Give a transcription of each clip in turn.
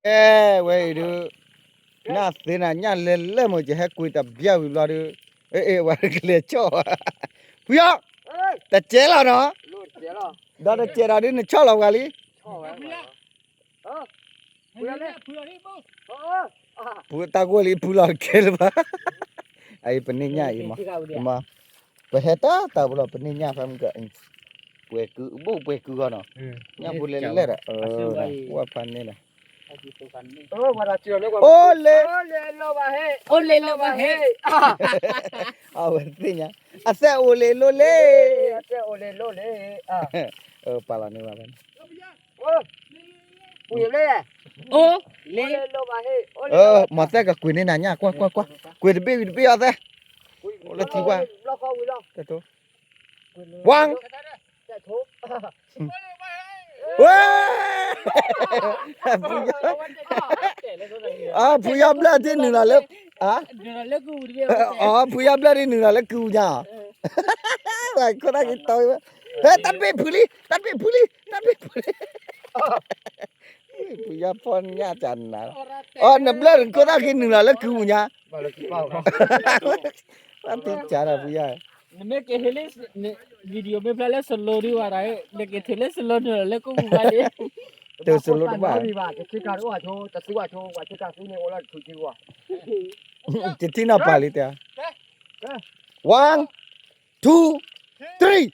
အဲ ဝဲအံၤဒုး နၢ်သ့နၤညၣ်လဲၤလဲၣ်မ့ၢ် ယဟဲကွံာ်တဘျီဝံၤဘျီဒုး အဲ အဲ ဝဲကလဲၤဆီၣ် ဖုယီၤ တစဲးလီၤနီၤ ဒီးတစဲးဒီးဒုးနဆီၣ်လီၤပှၤလံ ပတၢ်ဂိၢ်လံ ဖုလီၤတကဲလၢၤဘၣ် အအံၤပန့ၢ်ညၣ်အံၤမး ပဟဲတၢ်တၢ်ပလီၢ် ပန့ၢ်ညၣ်ဖဲမုၢ်က ပှဲၤကု ဘူးပှဲၤကုဂီၢ်နီၤ ညၣ်ဖိလဲၤလဲၣ်ဒီး ဝဲဖးန့ၣ်ဒီး အိၣ်လ့ အိၣ်လ့လၢဘၣ်ဟ့ၣ် အဝဲသ့ၣ်ညါ အသဲအိၣ်လ့လိၣ်လ့ ပာ်လီၤန့ၢ်ဘၣ်ဖဲန့ၣ် အိၣ်လ့ မၤသဲကကွံာ်န့ၢ်နၤညၣ် ကွၢ်ကွၢ်ကွၢ် ကွံာ်တဘ့ၣ်ဝံၤတဘ့ၣ်အီၤသဲ အိၣ်လၢထံကွၢ် ဝါ ဝဲ ဖုယီၤဘျၢၣ်ဒ်နုာ်လီၤလၢ အ ဖုယီၤဘျၢၣ်ဒ်နုာ်လီၤလၢကုၢ်ပူၤညါ ခိၣ်သၣ်က့ၤတီဝဲ ဟဲ တၢ်တဘ့ၣ်ဖုလံ တၢ်တဘ့ၣ်ဖုလံ တၢ်တဘ့ၣ်ဖုလံ ဖုယီၤဖီၣ်ညၣ်ကနၤ အ နဘျၢၣ်ခိၣ်သၣ်က့ၤနုာ်လီၤလၢကုၢ်ပူၤညါ ဘၣ်သံကဒီးဖုယီၤ နမ့ၢ်က့ၤဟ့လၢ video မ့ၢ်ဖျါလၢ slow ဒံးဝဲဒၣ် နက့ၤထံၣ်လၢ slow နုာ်လီၤလၢကုၢ်ပူၤဘၣ်န့ၣ် တ slow တဘၣ် တထံၣ်နီၤပာ်လံတဲ one two three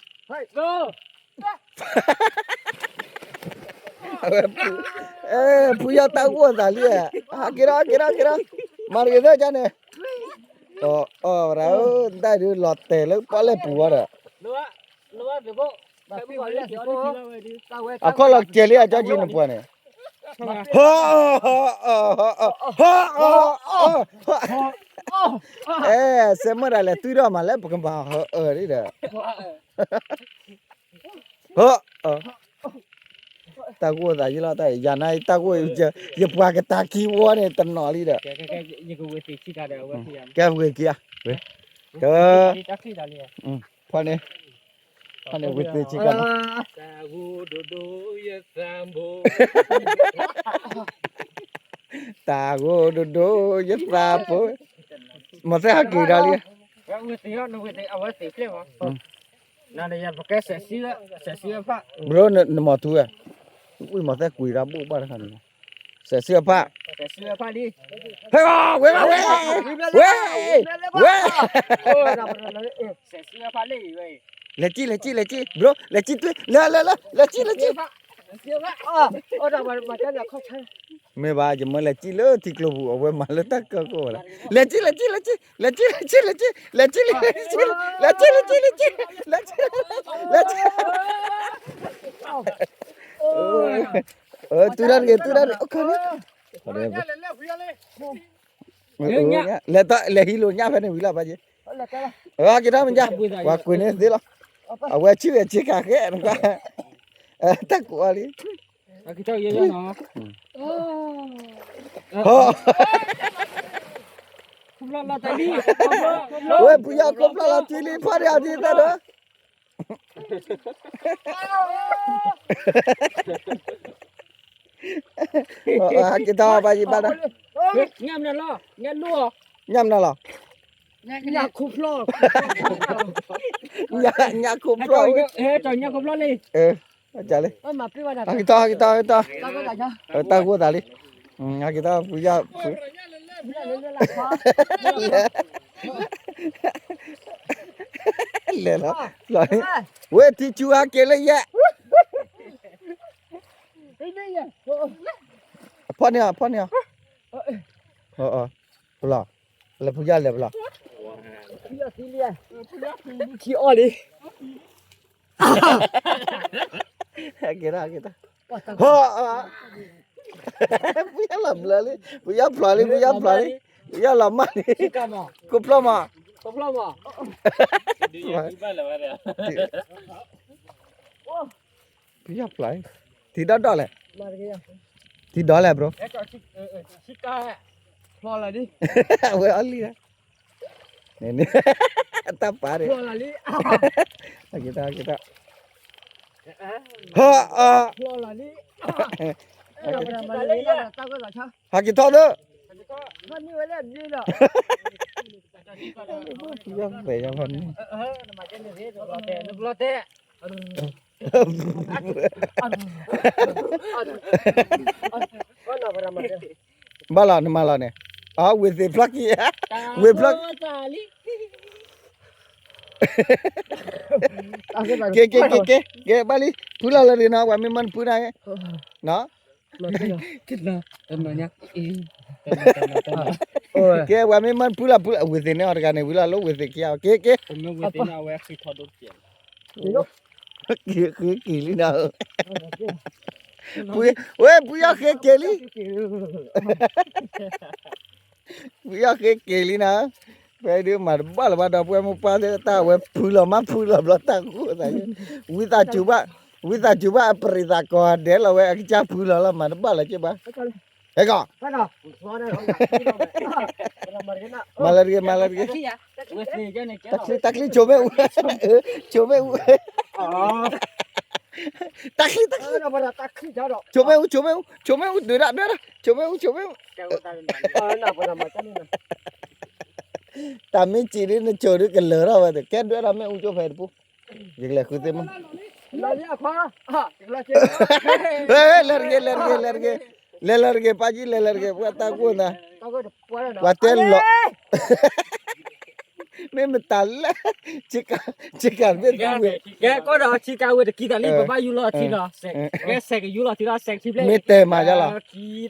ဖုယီၤတၢ်ဂိၢ်သးလံ ဟးက့ၤဒီး က့ၤဒီး က့ၤဒီး မၤတဂ့ၤသၢကန့ၣ် အီၣ်ဝဲဒၣ်ဧၢ တၢ်ဒုးလီၤတဲာ်လၢပီၣ်လဲၣ်ပူၤဝဲဒီး အခီၣ်လီၤကဲၤလံအကၠီကံနပှၤန့ၣ် ဟီၣ် အဲ စဲမၢဒၣ်လဲာ် တွံၢ်ထီၣ်မးလၢပကမၤဟီၣ်အၢဒ်ဒီး ဟီၣ် တၢ်ဂိၢ်သးယံလီၤတၢ် ယၤနၤတၢ်ဂိၢ် ယပှၤကတၢ်ခံဝီန့ၣ် တနီၤလံဒီး ကဲဝ့ၤက့ၤဧါ ဝ့ၤ တ ဖီန့ၣ် ဖီန့ၣ်ဝ့ၤသ့ဆံကၤန့ၣ် တၢ်ဂိၢ်ဒိၣ်ဒိၣ်ယသးဖိ မၤသ့ဟးက့ၤဒီးလံ ဘျိနမၤထူဝဲ ဝံၤမၤသ့ကွံာ်ဒီးဘိၣ်ဘၣ်တခါန့ၣ် စဲးစုအဖၣ် ဟဲ ဝဲ ဝဲ ဝဲ ဝဲ လဲၤကံၣ် လဲၤကံၣ် လဲၤကံၣ် ဘျိ လဲၤကံၣ်တွံၢ် လဲၤ လဲၤ လဲၤ လဲၤကံၣ် လဲၤကံၣ် မ့ၢ်ဘၣ် ယမၢလဲၤကံၣ်လၢထံကျိပူၤ အဝဲမၤလၢတၢ်ကၢၢ်ကိၣ်ဝဲဒၣ် လဲၤကံၣ် လဲၤကံၣ် လဲၤကံၣ် လဲၤကံၣ် လဲၤကံၣ် လဲၤကံၣ် လဲၤကံၣ် လဲၤကံၣ် လဲၤကံၣ် လဲၤကံၣ် တုၤဒၣ်တဂ့ၤ တုၤဒၣ်တဂ့ၤ လဲၤ လဲၤဟံးလိာ်ညၣ်ဖဲန့ၣ် ဝံၤလီၤဘၣ်က့ၤ က့ၤထီၣ်မ့ၢ်ညါ ပှၤကွံာ်န့ၣ်သ့လီၤ အဝဲဆံၣ်ဝဲဆံးခါဃဲ တၢ်ကူးအီၤလံ ဝဲဖုယီၤခိၣ်ဖျီၣ်လီၤထွံလံ ဖီၣ်ဒံးအီၤဒ်သၢဒီး ဟဲက့ၤထီၣ်ဘၣ်ယံၤဘၣ်ဒီး ညၣ်မနုၤလီၤ ညၣ်လူၢ်အီၤ ညၣ်မနုၤလီၤ ညၣ်ခိၣ်ဖျီၣ် ညၣ်ခိၣ်ဖျီၣ် ဟဲကၠီညၣ်ခိၣ်ဖျီၣ်လံ ကၠီလံ ဟဲက့ၤထီၣ် ဟဲက့ၤထီၣ် ဟဲက့ၤထီၣ် တၢ်ဂိၢ်သးလံ ဟဲက့ၤထီၣ် ဖုယီၤ ဖု လဲၤလီၤ ဝဲထံဆူဟဲက့ၤလၢယဲၢ် ဖီၣ်န့ၢ်အီၤ ဖီၣ်န့ၢ်အီၤ ပလီၤ လဲၤဖုယီၤလဲၤပလီၤ ထံအီၣ်လံ က့ၤထီၣ် က့ၤထီၣ် ဟီၣ် ဖုယီၤလီၤဘျၢလံ ဖုယီၤဖျိးလံ ဖုယီၤဖျိးလံ ဖုယီၤလီၤမၢ်လံ ခိၣ်ဖျီၣ်မး ဖုယီၤဖျိးလံ ထံဒီဒီလဲၣ် ထံဒီလဲၣ် bro အဝဲအီၣ်လံ န့ၣ်န့ၣ် တၢ်ပာ်န့ၣ် က့ၤတၢ် က့ၤတၢ် ဟီၣ် အီၣ် ဟးက့ၤထီၣ်သၢ, ဘၣ်လီၤနမၤလီၤန့ၣ်, ဝ့ၢ်သ့ၣ်ဖျီက့ၤ, ဝ့ၢ်ဖျီ, က့ၤက့ၤက့ၤက့ၤက့ၤ ဘၣ်လံ, ဖုလီၤလၢရ့ၣ်နီၤ, ပှၤမ့ၢ်မၢနဖုနၤ, နီၤ, ကဲ ပှၤမ့ၢ်မၢနဖုလီၤဖုလီၤ, ဝ့ၢ်သ့ၣ်န့ၣ်အီၤတဂၤန့ၣ် ဝံၤလီၤလၢဝ့ၢ်သ့ၣ်ခံဂၤ, က့ၤက့ၤ ဃ့က့ၤလံနၤ, ဝဲ ဖုယီၢ်ဃ့က့ၤလံ, ဖုယီၢ်ဃ့က့ၤလံနၤ, ဖဲဒုးမၤတဘၣ်လၢၤဘၣ်ဒီး ပှဲမူပှၢ်သ့ၣ်တၢ်ဝဲဖုလီၤမးဖုလီၤဘျီတၢ်ဃိသး, ဝံသးစူၤဘၣ်, ဝံသးစူၤဘၣ်အပရံးသးကီၤဒဲးလီၤဝဲ အကစၢ်ဖုလီၤလီၤ မၤတဘၣ်လၢၤက့ၤဘၣ်, ဟဲကီး မၤလၢတဂ့ၤ မၤလၢတဂ့ၤ, တၢ်ချံတၢ်ချံ ဆိမ့ၣ်အူ, ဆိမ့ၣ်အူ, တၢ်ချံတၢ်ချံ, ဆိမ့ၣ်အူ ဆိမ့ၣ်အူ ဆိမ့ၣ်အူ ဒုးဒၣ်ဒၣ်ဒၣ် ဆိမ့ၣ်အူ ဆိမ့ၣ်အူ, တၢ်မ့ၢ်စံးဒ်နဆိဒုးကလၢၤထီၣ်ဝဲ ကဲဒွဲၣ်ထီၣ်မ့ၣ်အူကၠိဖဲတပူၤ, ယကလဲၤဃုသ့ၣ်မး, လၢတဂ့ၤ လၢတဂ့ၤ လၢတဂ့ၤ လၢတဂ့ၤ ပၢ်ကံ လၢတဂ့ၤ ပှၤတၢ်ကိၢ်နၤ, ပှၤတဲလီၤ မ့ၢ်မတၤလဲၣ်, ဆ့ကၤတဘ့ၣ်, ကဲကီးဒီးဆ့ကၤဝဲတကံတၢ်လံ ပဘၣ်ယူလီၤထံလီၤ, ကဲစဲးကယူလီၤထံလီၤ စဲးထံဘျဲၣ်, မ့ၢ်တဲမၤယါလီၤ,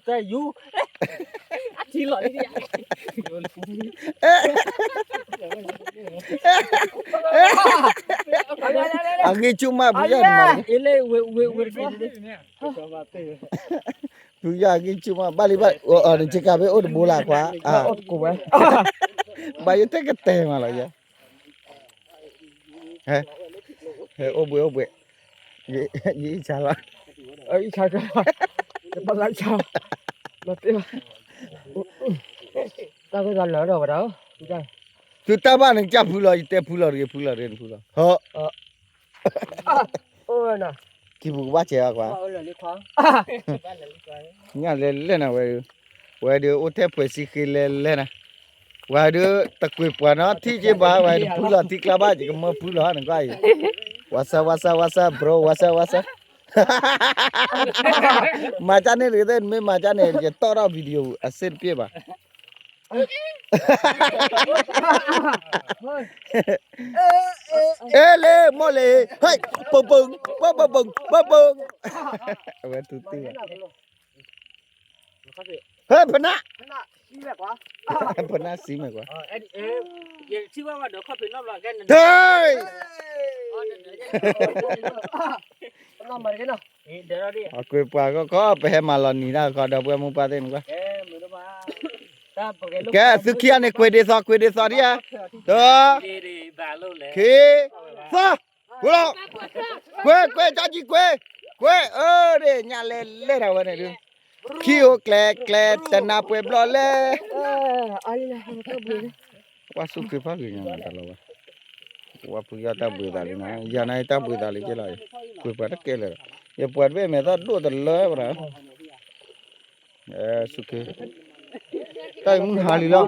ထံတယူ, ထံလီၤ, အဂံၢ်ဆူၣ်မး ပယီၤ, ပယီၤအဂံၢ်ဆူၣ်မး ဘၣ်လံဘၣ်, နဆ့ကၤဘ့ၣ်အိၣ်တဘိလၢခွါ, ဘၣ်ယတဲကတဲမးလီၤယဲ, အိၣ်ဘှံးအိၣ်ဘှံး, ယအံၣ်ဆါလီၤ, အံၣ်ဆါ, တဘၣ်လၢဆါ, မၤတ့ၢ်လီၤ, တၢ်ကလၢာ်ဒီးဝဲဒၣ်, သုတၢ်ဘၣ်န့ၣ် ကၢ်ဖုလီၤ ယတဲဖုလီၤတဂ့ၤ ဖုလီၤတဂ့ၤ နဖုလီၤ, ဟီ, ခံပူၤကဘၣ်စဲးအီၤကွၢ်, ညၣ်လဲၤလဲၣ်နၤဝဲ, ဝဲဒုးအိၣ်ထဲဖှဲးစံဃ့လဲၤလဲၣ်နၤ, ဝဲဒုးတကွံာ်ပှၤနီထံၣ်က့ဘၣ် ဝဲဒုးဖုလီၤထံကျါဘၣ် ယကမၢဖုလီၤနကွၢ်အံၤ, ဝါစၢ် ဝါစၢ် ဝါစၢ် bro ဝါစၢ် ဝါစၢ်, မၤကၢ်န့ၣ်တဂ့ၤ မ့ၢ်မၤကၢ်န့ၣ် ယတီၣ်ထီၣ် video အစ့တပျ့ၢ်ဘၣ် အဲလ့မိၢ်လ့, ဟဲ, ပူၤပူၤ, ပူၤပူၤ, ပူၤပူၤ, အဝဲတူၢ်တ့ၢ်ဘၣ်, ဟဲ, ဖနၢ်, ဖနၢ်စံမဲာ်ကွၢ်, ဟဲ, အကွံာ်ပှၤခီခီ ပဟဲမၤလီၤနံၤတၢ်ခီ ဒီပုၢ်ဝဲၢ်မိၢ်ပၢ်သ့ၣ်နကွၢ်, ကဲ သုခံဂၤန့ၣ် ကွံာ်ဒ်သိး ကွံာ်ဒ်သိးဒ်ဧါ, တၢ, ခံ, သၢ, ကွံာ်လီၤ, ကွံာ် ကွံာ် ကၠီကံ ကွံာ်, ကွံာ်, အၢ ဒ့ၣ် ညၣ်လဲၤလဲၣ်တၢ်ဝဲန့ၣ်ဒုး, ခံအိၣ်ကျဲၤကျဲၤ တနၢ်ပှဲၤဘျီလဲၣ် ပှၤစူၢ်က့ၤဖးဂ့ၤညါနၤတၢ်လီၤဝဲ, ပှၤဖုယီၢ်တၢ်ဘှံးသးလံနၤ, ယၤန့ၣ်တၢ်ဘှံးသးလံက့လီၤ, ကွံာ်ပှၤတကဲလၢာ်, ယပှၤတဘ့ၣ်မဲာ်သီဒိၣ်တလၢပှၤ, စူၢ်က့ၤ, တၢ်အံၤမုၢ်ဟါလံလီၤ,